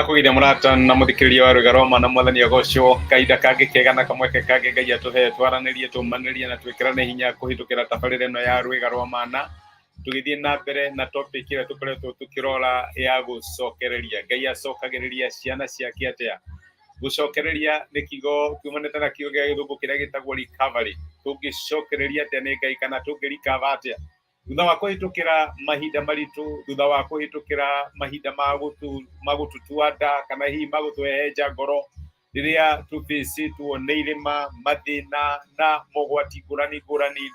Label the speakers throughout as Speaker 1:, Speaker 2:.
Speaker 1: Ndakũgeithia mũrata na mũthikĩrĩria wa Rwĩga Roma na Mwathani agocwo. Kahinda kangĩ kega na kamweke kangĩ Ngai atũhe twaranĩrie, tũmanĩrie na twĩkĩrane hinya kũhĩtũkĩra tabarĩra ĩno ya Rwĩga rwa Mana. Tũgĩthiĩ na mbere na topic ĩrĩa tũkoretwo tũkĩrora ya gũcokereria. Ngai acokagĩrĩria ciana ciake atĩa? Gũcokereria nĩ kiugo kiumanĩte na kiugo gĩa gĩthũngũ kĩrĩa gĩtagwo recovery. Tũngĩcokereria atĩa nĩ Ngai kana tũngĩ recover atĩa? Thutha wa kũhĩtũkĩra mahinda maritũ, thutha wa kũhĩtũkĩra mahinda ma gũtũtua nda kana hihi ma gũtũhehenja ngoro, rĩrĩa tũbĩcĩtwo nĩ irĩma, mathĩna na mogwati ngũrani ngũrani,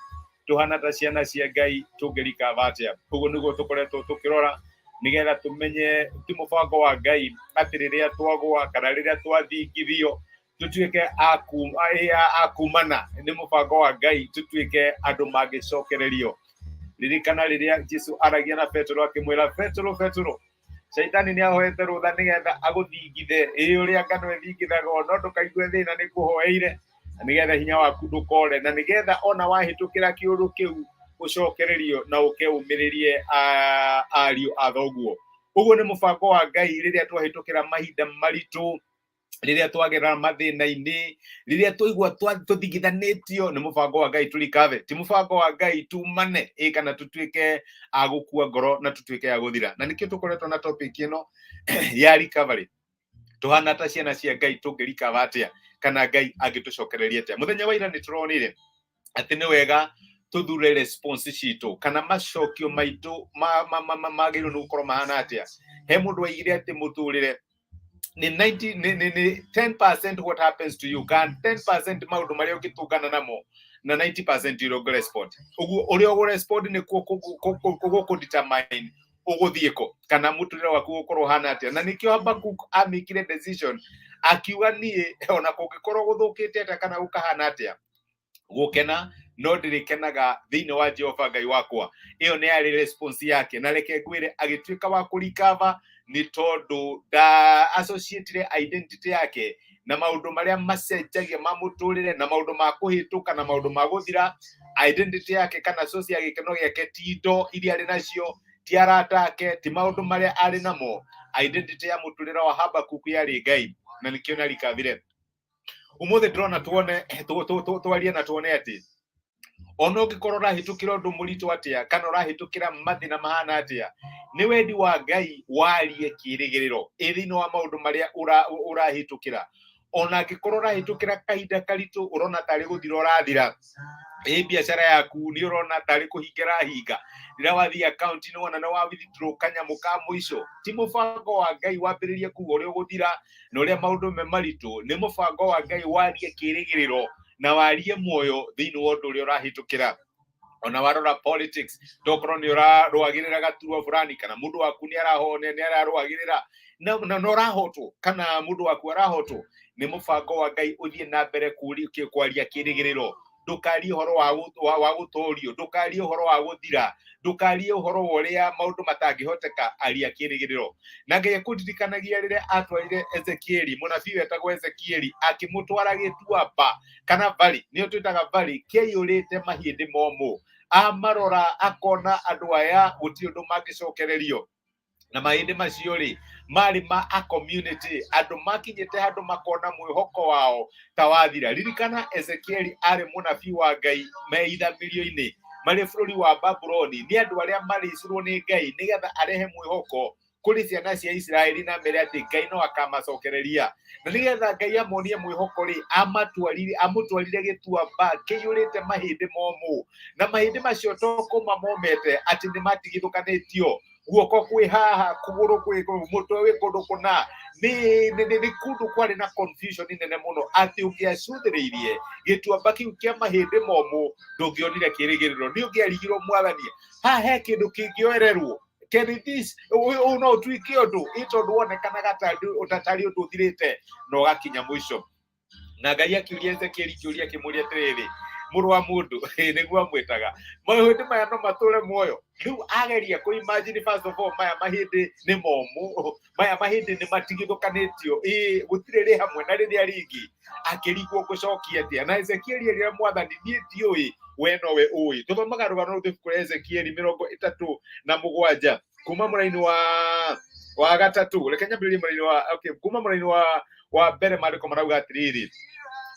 Speaker 1: tũhana ta ciana cia Ngai tũngĩrikaba atĩa? Ũguo nĩguo tũkoretwo tũkĩrora nĩgetha tũmenye ti mũbango wa Ngai atĩ rĩrĩa twagũa kana rĩrĩa twathingithio tũtuĩke a kumana. Nĩ mũbango wa Ngai tũtuĩke andũ mangĩcokererio. Ririkana rĩrĩa Jesu aragia na Petero akĩmwĩra, Petero, Petero, Shaitani nĩ ahoete rũtha nĩgetha agũthingithe, ĩ ũrĩa ngano ĩthingithagwo, no ndũkaigue thĩna, nĩ ngũhoeire na nĩgetha hinya waku ndũkore, na nĩgetha ona wahĩtũkĩra kĩũndũ kĩu ũcokererio na ũke ũmĩrĩrie ariũ a thoguo. Ũguo nĩ mũbango wa Ngai rĩrĩa twahĩtũkĩra mahinda maritũ, rĩrĩa twagerera mathĩna-inĩ, rĩrĩa twaigua tũthingithanĩtio, nĩ mũbango wa Ngai tũrikave, ti mũbango wa Ngai tumane ĩ kana tũtuĩke a gũkua ngoro na tũtuĩke a gũthira. Na nĩkĩo tũkoretwo na topic ĩno ya recovery. Tũhana ta ciana cia Ngai tũngĩrikava atĩa kana Ngai angĩtũcokereria atĩa? Mũthenya wa ira nĩ tũronire atĩ nĩ wega tũthure response citũ kana macokio maitũ magĩrĩirwo nĩ gũkorwo mahana atĩa. He mũndũ waigire atĩ mũtũrĩre nĩ 90 nĩ 10% what happens to you, kana 10% maũndũ marĩa ũngĩtũngana namo na 90% ũrĩa ũngĩrespond. Ũguo ũrĩa ũgũrespond nĩkuo gũkũ determine ũgũthiĩ kũ kana mũtũrĩre waku ũgũkorwo ũhana atĩa. Na nĩkĩo Habakuk amĩkire decision akiuga, niĩ ona kũngĩkorwo gũthũkĩte atĩa kana gũkahana atĩa, gũkena no ndĩrĩkenaga thĩinĩ wa Jehova Ngai wakwa. Ĩyo nĩ yarĩ response yake, na reke ngwĩre agĩtuĩka wa kũrikava nĩ tondũ nda associatire identity yake na maũndũ marĩa macenjagia ma mũtũrĩre na maũndũ ma kũhĩtũka na maũndũ ma gũthira. Identity yake kana source ya gĩkeno gĩake ti indo iria arĩ nacio, ti arata ake, ti maũndũ marĩa arĩ namo. Identity ya mũtũrĩre wa Habakuk yarĩ Ngai, na nĩkĩo nĩarikavire. Ũmũthĩ ndĩrona tuone twarie na tuone atĩ ona ũngĩkorwo ũrahĩtũkĩra ũndũ mũritũ atĩa kana ũrahĩtũkĩra mathĩna mahana atĩa, nĩ wendi wa Ngai warie kĩrĩgĩrĩro ĩ thĩinĩ wa maũndũ marĩa ũrahĩtũkĩra. Ona angĩkorwo ũrahĩtũkĩra kahinda karitũ, ũrona tarĩ gũthira ũrathira, ĩ biacara yaku nĩ ũrona tarĩ kũhinga ĩrahinga, rĩrĩa wathiĩ akaunti nĩ wona nĩ wa withdraw kanyamũ ka mũico, ti mũbango wa Ngai wambĩrĩrie kuga ũrĩa ũgũthira na ũrĩa maũndũ me maritũ. Nĩ mũbango wa Ngai warie kĩrĩgĩrĩro na warie muoyo thĩinĩ wa ũndũ ũrĩa ũrahĩtũkĩra. Ona warora politics, tokorwo nĩ ũrarũagĩrĩra gaturwa fulani kana mũndũ waku nĩ ararũagĩrĩra na ũrahotwo kana mũndũ waku arahotwo, nĩ mũbango wa Ngai ũthiĩ na mbere kwaria kĩrĩgĩrĩro. Ndũkarie ũhoro wa gũtorio, ndũkarie ũhoro wa gũthira, ndũkarie ũhoro wa ũrĩa maũndũ matangĩhoteka, aria kĩrĩgĩrĩro. Na Ngai akũndirikanagia rĩrĩa atwarire Ezekieli, mũnabii wetagwo Ezekieli, akĩmũtwara gĩtuamba kana valley, nĩyo twĩtaga valley, kĩaiyũrĩte mahĩndĩ momũ. Amarora akona andũ aya gũtirĩ ũndũ mangĩcokererio, na mahĩndĩ macio rĩ marĩ ma a community, andũ makinyĩte handũ makona mwĩhoko wao ta wathira. Ririkana Ezekieli arĩ mũnabii wa Ngai me ithamĩrio-inĩ marĩ bũrũri wa Babuloni, nĩ andũ arĩa marĩcirwo nĩ Ngai nĩgetha arehe mwĩhoko kũrĩ ciana cia Isiraeli na mere atĩ Ngai no akamacokereria. Na nĩgetha Ngai amonie mwĩhoko rĩ, amũtwarire gĩtuamba kĩiyũrĩte mahĩndĩ momũ, na mahĩndĩ macio to kũma momete atĩ nĩ matigithũkanĩtio, guoko kwĩ haha, kũgũrũ kwĩ kũu, mũtwe wĩ kũndũ kũna, nĩ kũndũ kwarĩ na confusion nene mũno atĩ ũngĩacũthĩrĩirie gĩtuamba kĩu kĩa mahĩndĩ momũ ndũngĩonire kĩrĩgĩrĩro. Nĩ ũngĩarigirwo, Mwathani, haha he kĩndũ kĩngĩoererwo? Can this ũyũ no ũtuĩke ũndũ ĩ tondũ wonekanaga tarĩ ũndũ ũthirĩte na ũgakinya mũico? Na Ngai akiũria Ezekieli kĩũria, akĩmũria atĩrĩrĩ, mũrũ wa mũndũ, nĩguo amwĩtaga, mahĩndĩ maya no matũre muoyo? Rĩu ageria kũ imagine, first of all, maya mahĩndĩ nĩ momũ, maya mahĩndĩ nĩ matigithũkanĩtio, ĩ gũtirĩ rĩ hamwe na rĩrĩa rĩngĩ. Akĩrigwo ngũcokia atĩa. Na Ezekieli erire Mwathani, niĩ ndiũĩ, we nowe ũĩ. Tũthomaga rũgano rũu ibuku rĩa Ezekieli 37 kuma mũraini wa Wa gatatũ, reke nyambĩrĩrie mũraini wa, okay, kuma mũraini wa mbere maandĩko marauga atĩrĩrĩ,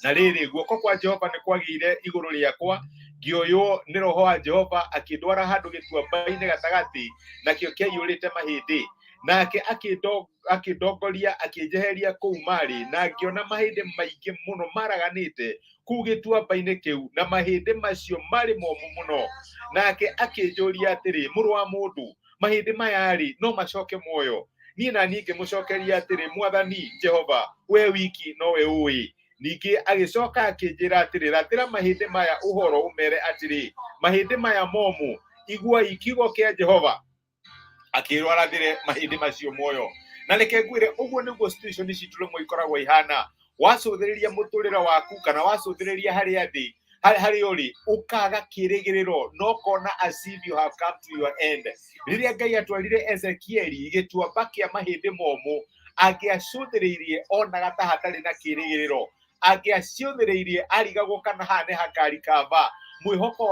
Speaker 1: na rĩrĩ, guoko kwa Jehova nĩ kwagĩire igũrũ rĩakwa, ngĩoywo nĩ roho wa Jehova akĩndwara handũ gĩtuamba-inĩ gatagatĩ, nakĩo kĩaiyũrĩte mahĩndĩ. Nake akĩndongoria akĩnjeheria kũu marĩ, na ngĩona mahĩndĩ maingĩ mũno maraganĩte kũu gĩtuamba-inĩ kĩu, na mahĩndĩ macio marĩ momũ mũno. Nake akĩnjũria atĩrĩ, mũrũ wa mũndũ, mahĩndĩ maya-rĩ no macoke muoyo? Niĩ na niĩ ngĩmũcokeria atĩrĩ, Mwathani Jehova, we wiki nowe ũĩ. Ningĩ agĩcoka akĩnjĩra atĩrĩ, rathĩra mahĩndĩ maya ũhoro ũmere atĩrĩ, mahĩndĩ maya momũ, iguai kiugo kĩa Jehova. Akĩrwo arathĩre mahĩndĩ macio muoyo. Na reke ngwĩre, ũguo nĩguo situation citũ rĩmwe ikoragwo ihana. Wacũthĩrĩria mũtũrĩre waku kana wacũthĩrĩria harĩa thĩ harĩa ũrĩ, ũkaga kĩrĩgĩrĩro na ũkona as if you have come to your end. Rĩrĩa Ngai atwarire Ezekieli gĩtuamba kĩa mahĩndĩ momũ, angĩacũthĩrĩirie onaga ta hatarĩ na kĩrĩgĩrĩro. Angĩacũthĩrĩirie arigagwo kana haha nĩ hakarikaba. Mwĩhoko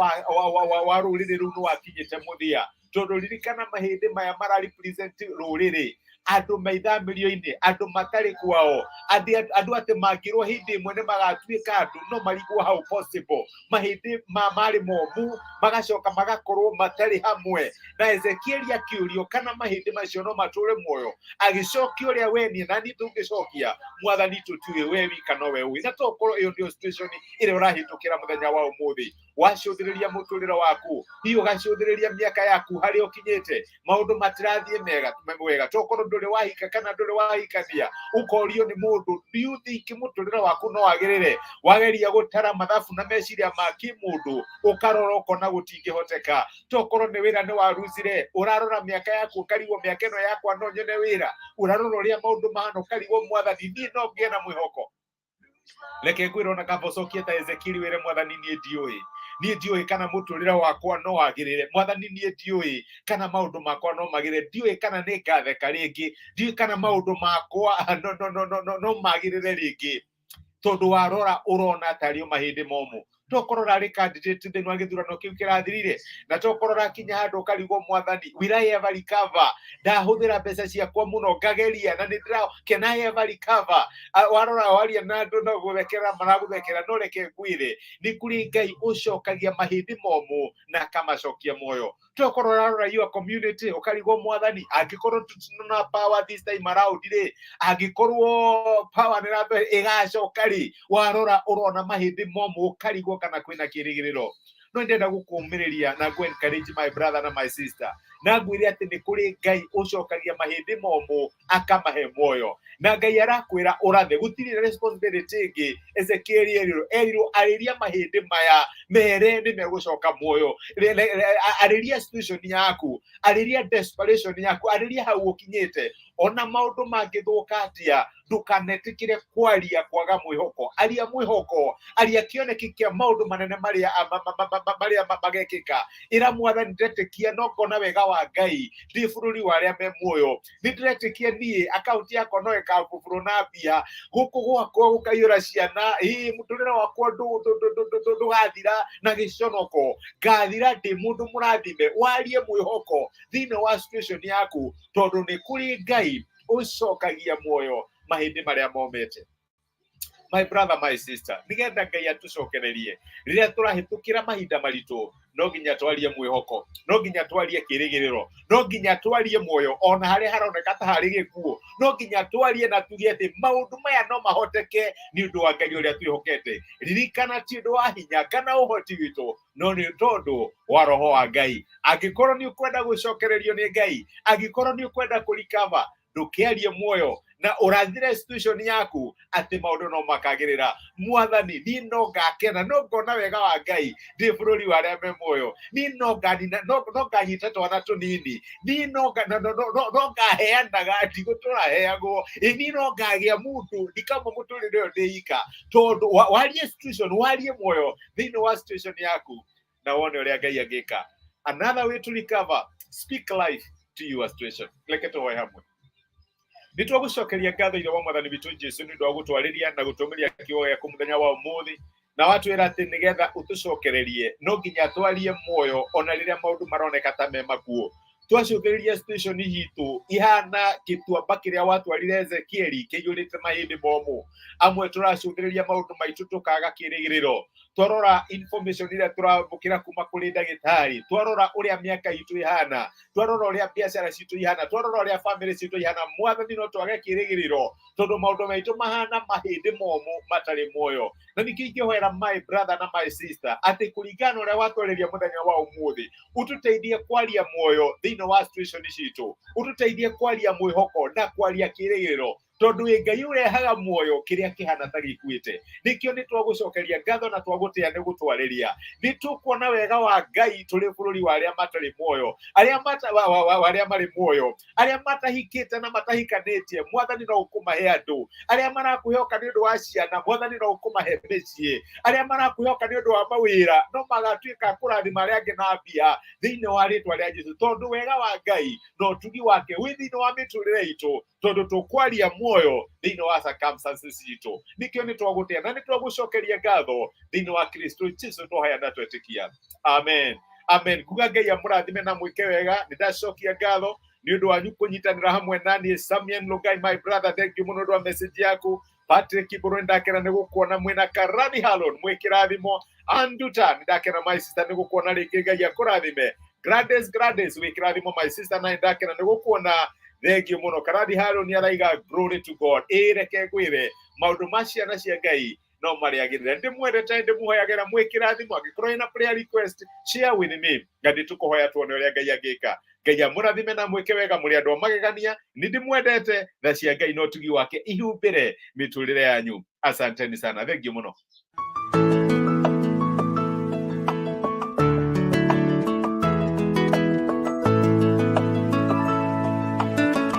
Speaker 1: wa rũrĩrĩ rũu nĩ wakinyĩte mũthia. Tondũ ririkana mahĩndĩ maya mara represent rũrĩrĩ, andũ maithamĩrio-inĩ, andũ matarĩ kwao, andũ atĩ mangĩrwo hĩndĩ ĩmwe nĩ magatuĩka andũ, no marigwo how possible. Mahĩndĩ marĩ momũ magacoka magakorwo matarĩ hamwe. Na Ezekieli akĩũrio kana mahĩndĩ macio no matũre muoyo, agĩcokia ũrĩa we niĩ na niĩ tũngĩcokia, Mwathani tũtiũĩ, we wika nowe ũĩ. Na tokorwo ĩyo nĩyo situation ĩrĩa ũrahĩtũkĩra mũthenya wa ũmũthĩ. Wacũthĩrĩria mũtũrĩre waku, hihi ũgacũthĩrĩria mĩaka yaku harĩa ũkinyĩte, maũndũ matirathiĩ mega wega, tokorwo ndũrĩ wahika kana ndũrĩ wahikania, ũkorio nĩ mũndũ, do you think mũtũrĩre waku no wagĩrĩre? Wageria gũtara mathabu na meciria ma kĩmũndũ, ũkarora ũkona gũtingĩhoteka. Tokorwo nĩ wĩra nĩ waruzire, ũrarora mĩaka yaku ũkarigwo mĩaka ĩno yakwa no nyone wĩra, ũrarora ũrĩa maũndũ mahana ũkarigwo Mwathani niĩ no ngĩe na mwĩhoko. Reke ngwĩre ona kaba ũcokie ta Ezekieli wĩre Mwathani niĩ ndiũĩ, niĩ ndiũĩ kana mũtũrĩre wakwa no wagĩrĩre, Mwathani niĩ ndiũĩ kana maũndũ makwa no magĩrĩre, ndiũĩ kana nĩ ngatheka rĩngĩ, ndiũĩ kana maũndũ makwa no magĩrĩre rĩngĩ. Tondũ warora ũrona tarĩ o mahĩndĩ momũ. Tokorwo ũrarĩ candidate thĩinĩ wa gĩthurano kĩu kĩrathirire, na tokorwo ũrakinya handũ ũkarigwo Mwathani, will I ever recover? Ndahũthĩra mbeca ciakwa mũno ngageria na nĩ ndĩra, can I ever recover? Warora waria na andũ no gũthekera maragũthekera, no reke ngwĩre nĩ kũrĩ Ngai ũcokagia mahĩndĩ momũ na akamacokia muoyo. Tokorwo ũrarora your community ũkarigwo Mwathani, angĩkorwo tũtinona power this time around rĩ, angĩkorwo power nĩ ĩrathe ĩgacoka rĩ, warora ũrona mahĩndĩ momũ ũkarigwo kana kwĩna kĩrĩgĩrĩro. No ndĩrenda gũkũmĩrĩria na ngũ encourage my brother na my sister, na ngwĩre atĩ nĩ kũrĩ Ngai ũcokagia mahĩndĩ momũ akamahe muoyo. Na Ngai arakwĩra ũrathe, gũtirĩ responsibility ĩngĩ. Ezekieli erirwo arĩria mahĩndĩ maya mere nĩ megũcoka muoyo. Arĩria situation yaku, arĩria desperation yaku, arĩria hau ũkinyĩte. Ona maũndũ mangĩthũka atĩa, ndũkanetĩkĩre kwaria kwaga mwĩhoko. Aria mwĩhoko, aria kĩoneki kĩa maũndũ manene marĩa magekĩka. Ĩra Mwathani ndetĩkia no ngona wega wa Ngai ndĩ bũrũri wa arĩa me muoyo. Nĩ ndĩretĩkia niĩ akaunti yakwa no ĩkabũbũrwo na mbia, gũkũ gwakwa gũkaiyũra ciana, ĩĩ mũtũrĩre wakwa ndũgathira na gĩconoko, ngathira ndĩ mũndũ mũrathime. Warie mwĩhoko thĩinĩ wa situation yaku, tondũ nĩ kũrĩ Ngai ũcokagia muoyo mahĩndĩ marĩa momete. My brother, my sister, nĩgetha Ngai atũcokererie rĩrĩa tũrahĩtũkĩra mahinda maritũ, no nginya twarie mwĩhoko, no nginya twarie kĩrĩgĩrĩro, no nginya twarie muoyo ona harĩa haroneka ta harĩ gĩkuũ, no nginya twarie na tuge atĩ maũndũ maya no mahoteke nĩ ũndũ wa Ngai ũrĩa twĩhokete. Ririkana ti ũndũ wa hinya kana ũhoti witũ, no nĩ tondũ wa roho wa Ngai. Angĩkorwo nĩ ũkwenda gũcokererio nĩ Ngai, angĩkorwo nĩ ũkwenda kũrikava, ndũkĩarie muoyo na ũrathire situation yaku atĩ maũndũ no makagĩrĩra. Mwathani, niĩ no ngakena, no ngona wega wa Ngai ndĩ bũrũri wa arĩa me muoyo. Niĩ no nganina, no nganyita twana tũnini. Niĩ no ngaheanaga, ndigũtũra heagwo. Ĩ niĩ no ngagĩa mũndũ, ndikauma mũtũrĩre ũyũ ndĩ ika. Tondũ warie situation, warie muoyo thĩinĩ wa situation yaku, na wone ũrĩa Ngai angĩka. Another way to recover, speak life to your situation. Reke tũhoe hamwe. Nĩ twagũcokeria ngatho ithe wa Mwathani witũ Jesu nĩ ũndũ wa gũtwarĩria na gũtũmĩria kiugo gĩaku mũthenya wa ũmũthĩ, na watwĩra atĩ nĩgetha ũtũcokererie no nginya twarie muoyo ona rĩrĩa maũndũ maroneka ta me makuũ. Twacũthĩrĩria situation itũ ihana gĩtuamba kĩrĩa watwarire Ezekieli kĩiyũrĩte mahĩndĩ momũ. Amwe tũracũthĩrĩria maũndũ maitũ tũkaga kĩrĩgĩrĩro. Twarora information ĩrĩa tũramũkĩra kuma kũrĩ ndagĩtarĩ, twarora ũrĩa mĩaka itũ ĩhana, twarora ũrĩa biacara citũ ihana, twarora ũrĩa famĩlĩ citũ ihana, Mwathani, no twage kĩrĩgĩrĩro tondũ maũndũ maitũ mahana mahĩndĩ momũ matarĩ muoyo. Na ningĩ ingĩhoera my brother na my sister atĩ kũringana na ũrĩa watwarĩria mũthenya wa ũmũthĩ, ũtũteithie kwaria muoyo thĩinĩ wa situation citũ, ũtũteithie kwaria mwĩhoko na kwaria kĩrĩgĩrĩro, tondũ wĩ Ngai ũrehaga muoyo kĩrĩa kĩhana ta gĩkuĩte. Nĩkĩo nĩ twagũcokeria ngatho na twagũtĩa nĩ gũtwarĩria. Nĩ tũkuona wega wa Ngai tũrĩ bũrũri wa arĩa matarĩ muoyo, arĩa mata, wa arĩa marĩ muoyo, arĩa matahikĩte na matahikanĩtie, Mwathani no ũkũmahe andũ. Arĩa marakũhoka nĩ ũndũ wa ciana, Mwathani no ũkũmahe mĩciĩ. Arĩa marakũhoka nĩ ũndũ wa mawĩra, no magatuĩka kũrathima arĩa angĩ na mbia thĩinĩ wa rĩtwa rĩa Jesu, tondũ wega wa Ngai na ũtugi wake wĩ thĩinĩ wa mĩtũrĩre itũ, tondũ tũkwaria muoyo thĩinĩ wa circumstances citũ. Nĩkĩo nĩ twagũtĩa na nĩ twagũcokeria ngatho thĩinĩ wa Kristo Jesu tũhaya na twetĩkia, amen, amen. Kuga Ngai amũrathime na mwĩke wega. Nĩ ndacokia ngatho nĩ ũndũ wanyu kũnyitanĩra hamwe na niĩ. Samuel Lugai, my brother, thank you mũno ũndũ wa message yaku. Patrick Iburu, ndakena nĩ gũkuona mwĩna Karani Halon, mwĩ kĩrathimo. Anduta, nĩ ndakena, my sister, nĩ gũkuona rĩngĩ. Ngai akũrathime. Gladys, Gladys, wĩ kĩrathimo, my sister, na ndakena nĩ gũkuona, thank you mũno. Karani Halon araiga glory to God. Ĩ reke ngwĩre maũndũ ma ciana cia Ngai no marĩagĩrĩre. Ndĩmwendete, ndĩmũhoyagĩra, mwĩ kĩrathimo. Angĩkorwo ĩna prayer request, share with me na nĩtũkũhoya tuone ũrĩa Ngai angĩka. Ngai amũrathime na mwĩke wega. Mũrĩ andũ a magegania. Nĩ ndĩmwendete. Tha cia Ngai na ũtugi wake ihumbĩre mĩtũrĩre yanyu. Asanteni sana, thank you mũno.